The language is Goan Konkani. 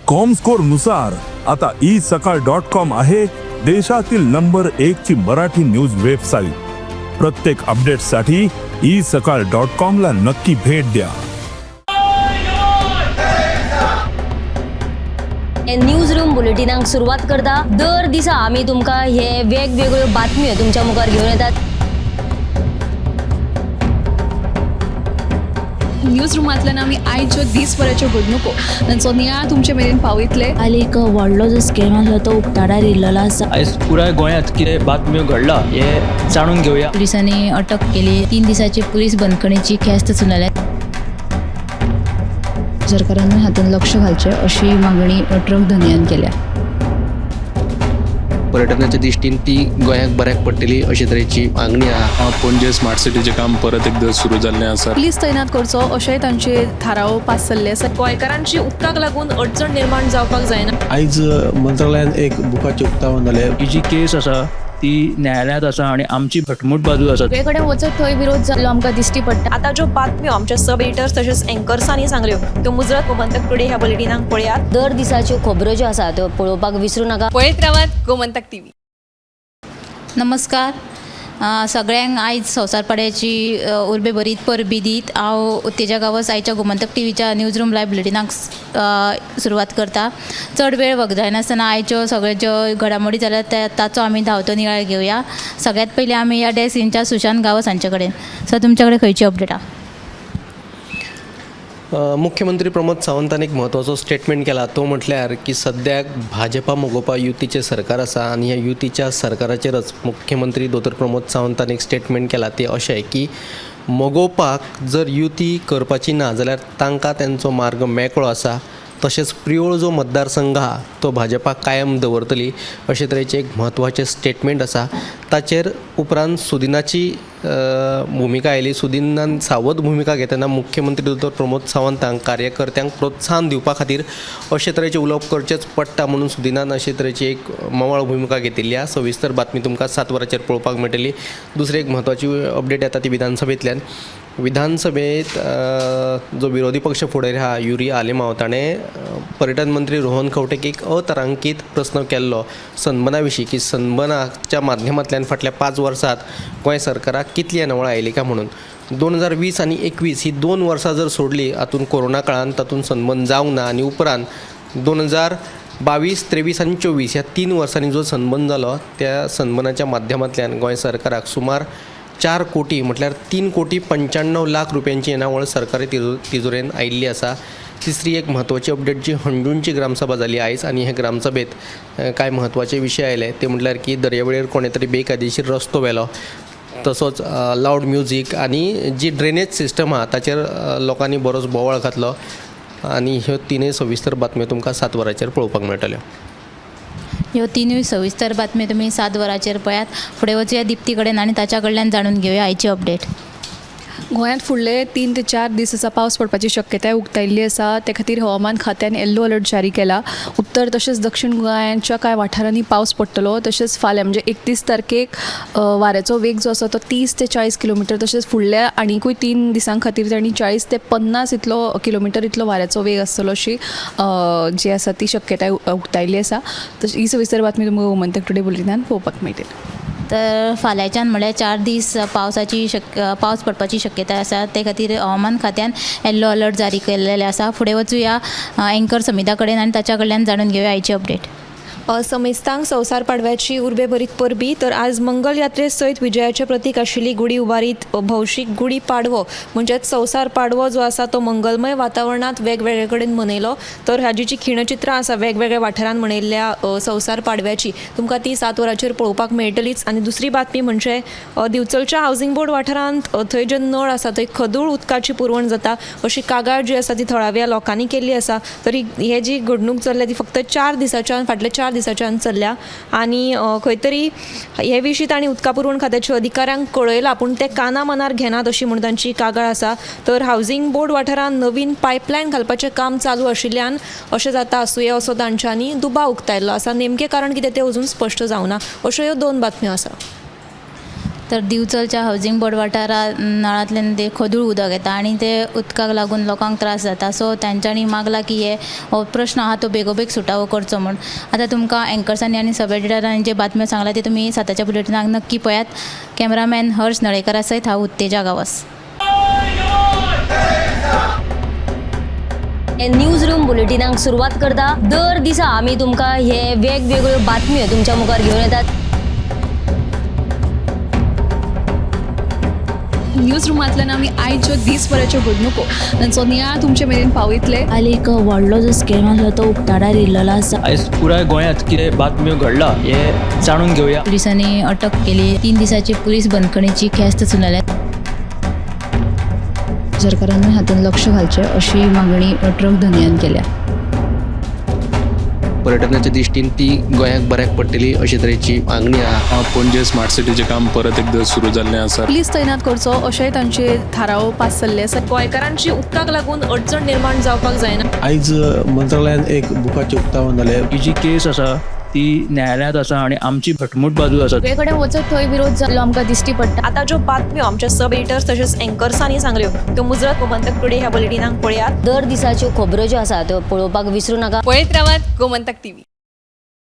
कॉमस्कोर नुसार आता ई सकाळ डॉट कॉम आहे देशातील नंबर एक ची मराठी न्यूज वेबसाईट. प्रत्येक अपडेटसाठी ई सकाळ डॉट कॉम ला नक्की भेट द्या. न्यूज रूम बुलेटिनाक सुरवात करता. दर दिसा आमी तुमकां हे वेगवेगळ्यो बातम्यो तुमच्या मुखार घेवन येतात. न्यूज रुमांतल्यान आमी आयच्यो दीसभराच्यो घडणुको तांचो नियाळ तुमचे मेरेन पावयतले. काल एक व्हडलो जो स्कॅम आसलो तो उक्ताडार येयल्लो आसा. आयज पुराय गोंयांत कितें बातम्यो घडला हें जाणून घेवया. पुलिसांनी अटक केली. 3 दिसाची पुलीस बंदखणीची ख्यास्त सुनायल्या. सरकारान हातूंत लक्ष घालचें अशी मागणी ट्रक धनयान केल्या. पर्यटनाच्या दृश्टीन ती गोंयाक बऱ्याक पडटली अशे तरेची मागणी आहा. पणजे स्मार्ट सिटीचें काम परत एकदां सुरू जाल्लें आसा. पुलीस तैनात करचो अशेंय तांचे थाराव पास जाल्ले आसा. गोंयकारांची उदकाक लागून अडचण निर्माण जावपाक जायना. आयज मंत्रालयान एक बुकाचें उक्तावण जालें. ही जी केस आसा ती न्यायालयांत आसा आनी आमची घटमूट बाजू आसा. सगळे कडेन वचत थंय विरोध जाल्लो आमकां दिश्टी पडटा. आतां ज्यो बातम्यो आमच्या सब एडिटर्स तशेंच एंकर्सांनी सांगल्यो त्यो मुजरत गोमंतक टुडे ह्या बुलेटिनाक पळयात. दर दिसाच्यो खबरो ज्यो आसा त्यो पळोवपाक विसरूं नाका. पळयत रावात गोमंतक टीव्ही. नमस्कार सगळ्यांक आयज संवसार पाड्याची उर्बे भरीत परबी दीत हांव उत्तेजा गांवस आयच्या गोमंतक टीव्हीच्या न्यूज रूम लायव्ह बुलेटिनाक सुरवात करता. चड वेळ वगडायनासतना आयच्यो सगळ्यो ज्यो घडामोडी जाल्यात त्या ताचो आमी धांवतो नियाळ घेवया. सगळ्यांत पयलीं आमी ह्या डेस्क इन्चार्ज सुशांत गांवस हांचे कडेन. सर, तुमच्या कडेन खंयची अपडेट आहा? मुख्यमंत्री प्रमोद सावंतान एक म्हत्वाचो स्टेटमेंट केला तो म्हटल्यार की सद्याक भाजपा मगोपा युतीचें सरकार आसा आनी ह्या युतीच्या सरकाराचेरच मुख्यमंत्री दोतोर प्रमोद सावंतान एक स्टेटमेंट केला तें अशें की मगोपाक जर युती करपाची ना जाल्यार तांकां तेंचो मार्ग मेकळो आसा. तशेंच प्रियोळ जो मतदारसंघ आहा तो भाजपा कायम दवरतली अशे तरेचें एक म्हत्वाचें स्टेटमेंट आसा. ताचेर उपरांत सुदिनाची भुमिका आयली. सुदिनान सावध भुमिका घेतना मुख्यमंत्री दोतोर प्रमोद सावंतांक कार्यकर्त्यांक प्रोत्साहन दिवपा खातीर अशे तरेचें उलोवप करचेंच पडटा म्हणून सुदिनान अशे तरेची एक मवाळ भुमिका घेतिल्ली आहा. सविस्तर बातमी तुमकां 7 वरांचेर पळोवपाक मेळटली. दुसरी एक म्हत्वाची अपडेट येता ती विधानसभेंतल्यान. विधानसभेंत जो विरोधी पक्ष फुडारी आहा युरी आलेमाव ताणें पर्यटन मंत्री रोहन खंवटेक एक अतारांकीत प्रस्न केल्लो सनबना विशीं की सनबनाच्या माध्यमांतल्यान फाटल्या 5 वर्सांत गोंय सरकाराक कितली येणावळ आयली काय म्हणून. 2020 आनी 21 ही 2 वर्सां जर सोडली हातूंत कोरोना काळान तातूंत सनबन जावंक ना आनी उपरांत 2022, 23 आनी 24 ह्या 3 वर्सांनी जो सनबन जालो त्या सनबनाच्या माध्यमांतल्यान गोंय सरकाराक सुमार 4 कोटी म्हटल्यार 3,95,00,000 रुपयांची येणावळ सरकारी तिजोरेन आयिल्ली आसा. तिसरी एक म्हत्वाची अपडेट जी हणजूणची ग्रामसभा जाली आयज आनी हे ग्रामसभेंत कांय म्हत्वाचे विशय आयले ते म्हटल्यार की दर्यावेळेर कोणें तरी बेकायदेशीर रस्तो व्हेलो, तसोच लावड म्युजीक आनी जी ड्रेनेज सिस्टम आहा ताचेर लोकांनी बरोच बोवाळ घातलो आनी ह्यो तिनूय सविस्तर बातम्यो तुमकां 7 वरांचेर पळोवपाक मेळटल्यो. ह्यो तिनूय सविस्तर बातम्यो तुमी 7 वरांचेर पळयात. फुडें वचुया दिप्ती कडेन आनी ताच्या कडल्यान जाणून घेवया आयची अपडेट. गोंयांत फुडले 3 ते 4 दीस आसा पावस पडपाची शक्यताय उक्तायल्ली आसा. ते खातीर हवामान खात्यान येल्लो अलर्ट जारी केला. उत्तर तशेंच दक्षिण गोंयांच्या कांय वाठारांनी पावस पडटलो. तशेंच फाल्यां म्हणजे 31 तारखेक वाऱ्याचो वेग जो आसा तो 30 ते 40 किलोमिटर तशेंच फुडल्या आनिकूय 3 दिसां खातीर तांणी 40 ते 50 इतलो किलोमिटर इतलो वाऱ्याचो वेग आसतलो अशी जी आसा ती शक्यताय उक्तायल्ली आसा. तशें ही सविस्तर बातमी तुमकां गोमंतक टुडे बुलेटिनान पळोवपाक मेळटली. तर फाल्यांच्यान म्हळ्यार 4 दीस पावस पडपाची शक्यताय आसा. ते खातीर हवामान खात्यान येल्लो अलर्ट जारी केल्लेले आसा. फुडें वचुया एंकर समिता कडेन आनी ताच्या कडल्यान जाणून घेवया आयची अपडेट. समेस्तांक संवसार पाडव्याची उर्बे भरीत परबी. तर आज मंगल यात्रे सयत विजयाचें प्रतीक आशिल्ली गुडी उबारीत भौशीक गुडी पाडवो म्हणजेच संवसार पाडवो जो आसा तो मंगलमय वातावरणांत वेगवेगळे कडेन मनयलो. तर हाजी जी खिणचित्रां आसा वेगवेगळ्या वाठारांत मनयल्ल्या संवसार पाडव्याची तुमकां ती 7 वरांचेर पळोवपाक मेळटलीच. आनी दुसरी बातमी म्हणजे दिवचलच्या हावसिंग बोर्ड वाठारांत थंय जे नळ आसा थंय खदूळ उदकाची पुरवण जाता अशी कागाळ जी आसा ती थळाव्या लोकांनी केल्ली आसा. तरी हे जी घडणूक चल्ल्या ती फक्त 4 दिसाच्यान फाटल्या 4 दिसाच्यान चल्ल्या आनी खंय तरी हे विशीं तांणी उदका पुरवण खात्याच्या अधिकाऱ्यांक कळयलां पूण ते काना मनार घेनात अशी म्हूण तांची कागाळ आसा. तर हावसिंग बोर्ड वाठारांत नवीन पायपलायन घालपाचें काम चालू आशिल्ल्यान अशें जाता आसुये असो तांच्यांनी दुबाव उक्तायल्लो आसा. नेमकें कारण कितें तें अजून स्पश्ट जावना. अश्यो ह्यो 2 बातम्यो आसा. तर दिवचलच्या हावजींग बोर्ड वाठारांत नळांतल्यान ते खदूळ उदक येता आनी ते उदकाक लागून लोकांक त्रास जाता. सो तांच्यांनी मागला की हे हो प्रश्न आहा तो बेगोबेग सुटावो करचो म्हूण. आतां तुमकां एंकर्सांनी आनी सब एडिटरांनी जे बातम्यो सांगला ते तुमी 7च्या बुलेटिनाक नक्की पळयात. कॅमेरामॅन हर्ष नळेकरा सयत हांव उत्तेजा गांवस. न्यूज रूम बुलेटिनाक सुरवात करता. दर दिसा आमी तुमकां हे वेगवेगळ्यो बातम्यो तुमच्या मुखार घेवन येतात. न्यूज रुमांतल्यान आमी आयच्यो दीसभराच्यो घडणुको तांचो नियाळ तुमचे मेरेन पावयतले. आनी एक व्हडलो जो स्कॅम आसलो तो उक्ताडार येयल्लो आसा. आयज पुराय गोंयांत कितें बातम्यो घडला हें जाणून घेवया. पुलिसांनी अटक केली. 3 दिसाची पुलीस बंदखणीची ख्यास्त सुनायल्या. सरकारानूय हातूंत लक्ष घालचें अशी मागणी ट्रक धनयान केल्या. पर्यटनाच्या दृश्टीन ती गोंयाक बऱ्याक पडटली अशे तरेची मागणी आहा. पणजे स्मार्ट सिटीचें काम परत एकदां सुरू जाल्लें आसा. पुलीस तैनात करचो अशेंय तांचे थाराव पास जाल्ले आसा. गोंयकारांची उदकाक लागून अडचण निर्माण जावपाक जायना. आयज मंत्रालयान एक बुकाचें उक्तावण जालें. ही जी केस आसा ती न्यायालयांत आसा आनी आमची घटमूट बाजू आसा. सगळे कडेन वचत थंय विरोध जाल्लो आमकां दिश्टी पडटा. आतां ज्यो बातम्यो आमच्या सब एडिटर्स तशेंच एंकर्सांनी सांगल्यो त्यो मुजरत गोमंतक टुडे ह्या बुलेटिनाक पळयात. दर दिसाच्यो खबरो ज्यो आसा त्यो पळोवपाक विसरू नाका. पळयत रावात गोमंतक टीव्ही.